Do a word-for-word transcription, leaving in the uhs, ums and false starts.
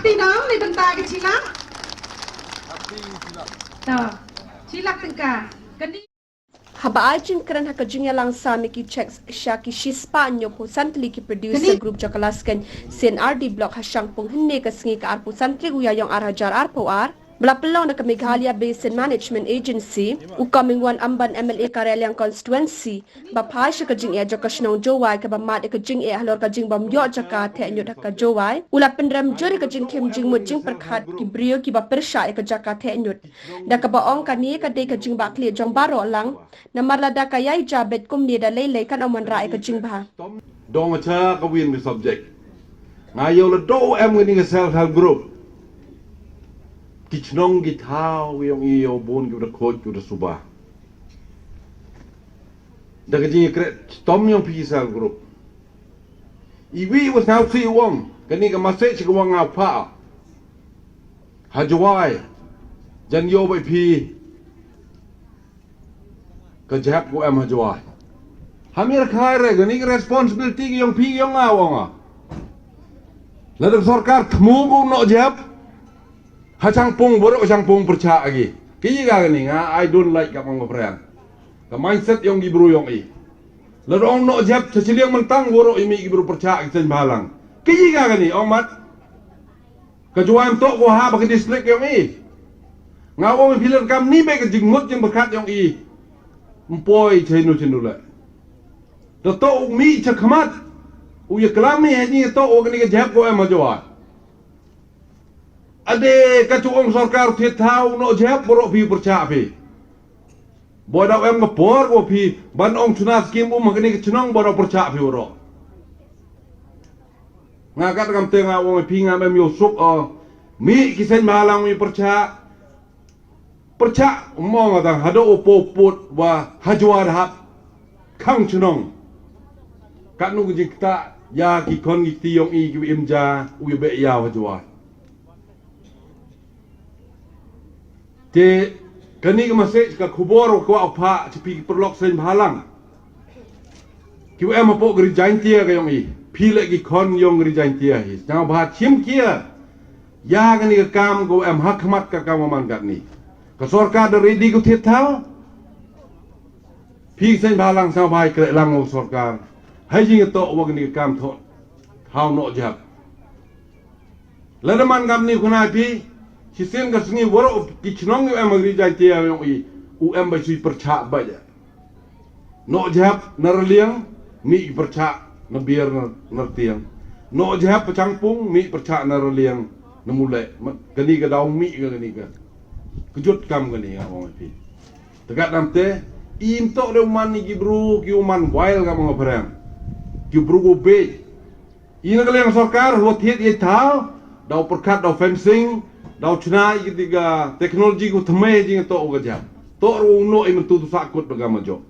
Ti nong ni bynta ka chilak. Ta. Chilak tyngka. Kani. Haba ai jingkren ha ka jingïalang sam ïa ki chek sha ki shispah hynñiewphew san tylli ki producer group jong ka Laskeiñ C and R D Block ha Shangpung hynne ka sngi ka arphew san tarik u Ïaïong ar hajar arphew ar, ba la pynlong da ka Meghalaya Basin Management Agency, u Comingone Ymbon M L A ka Raliang Constituency, ba phai sha ka jingeh jong ka shnong Jowai kaba mad ïa ka jingeh halor ka jingbym ïoh jaka theh ñiut ha ka Jowai, u la pynrem jur ïa ka jingkhim jingmut jingpyrkhat ki briew kiba pyrshah ïa ka jaka theh ñiut. Da kaba ong kane ka dei ka jingbakla jong baroh lang. Namar lada ka ïai jia beit kumne da lei lei kan ym wanrah ïa ka jingbha. Dong cha ka win mi subject. Nga ïoh la do em ngi ka self help group. Ki chnong ki thaw yong i ïoh bun ki da khoj ki da suba. Da ka jingkret stom yong phi self group. Iwi wa sngewsih wong kani ka message ka wong nga pha. Ha Jowai. Jan ïoh bai phi. Ka jap ko em ha Jowai. Hamir khai re kani ka responsibility ki yong phi yong nga wong nga. Lada sorkar thmu ko no jap. Ha Shangpung borok Shangpung pyrchah agi. Ki ka kani nga I don't like ka mang friend. Ka mindset yong ki bru yong i. Lada ong no jap cha chiliang mentang borok i mi ki bru pyrchah ki sen balang. Ki ka kani ong mat. Ka Jowai em tok ko ha ba ka district yong i. Nga ong i phi lada kam ni ba ka jingmut jingpyrkhat yong i. Mpoi chenu chenu le. Da tok u mi cha khmat. U ya klam ni ha ni tok u kani ka jap ko em ha Jowai. Ade ka chu ong sorkar thied thaw no jap borok phi pyrchah phi. Bo da em ka por ko phi ban ong chuna skim um ha kani ka chnong bo da pyrchah phi borok. Nga kat kam te nga ong phi ngam em ïoh suk o. Mi ki sen balang mi pyrchah. Pyrchah mo nga tang hado o po put wa ha Jowai hap. Khang chnong. Kat nu ki jingkta ya ki khon ki kti yong i ki im ja u ya be ya ha Jowai. Te kani ka message ka khubor ko pha chi phi ki pyrlok sen balang. Ki em hapoh Gri Jaintia ka yong i. Phi le ki khon yong Gri Jaintia hi. Sngewbha chim kia. Ya kani ka kam ko em ha khmat ka kam man katni. Ka sorkar da ready ko thied thaw. Phi sen balang sngewbha kre lang ko sorkar. Hai jing to wa kani ka kam tho. Thaw no jap. Lada man kam ni khuna phi, shisien ka sngi warok ki chnong yu em ha Gri Jaintia yong i, u em ba sui pyrchah ba ja. No jap na Raliang, mi pyrchah na Biar na, na Rtiang. No jap pa Shangpung, mi pyrchah na Raliang, na Mule. Mat kani ka daw mi ka kani ka. Kejut kam kani ka ong phi. Tegat nam te, im tok de man ni ki bru, ki man wail ka mong phareng. Ki bru ko be. Ina ka liang sorkar, huwa thied i thaw, daw pyrkhat, daw fencing, daw chna i kiti ka technology ko thymmai jing to ka jam. To ru no i mentu tu sakut ba ka ma jok.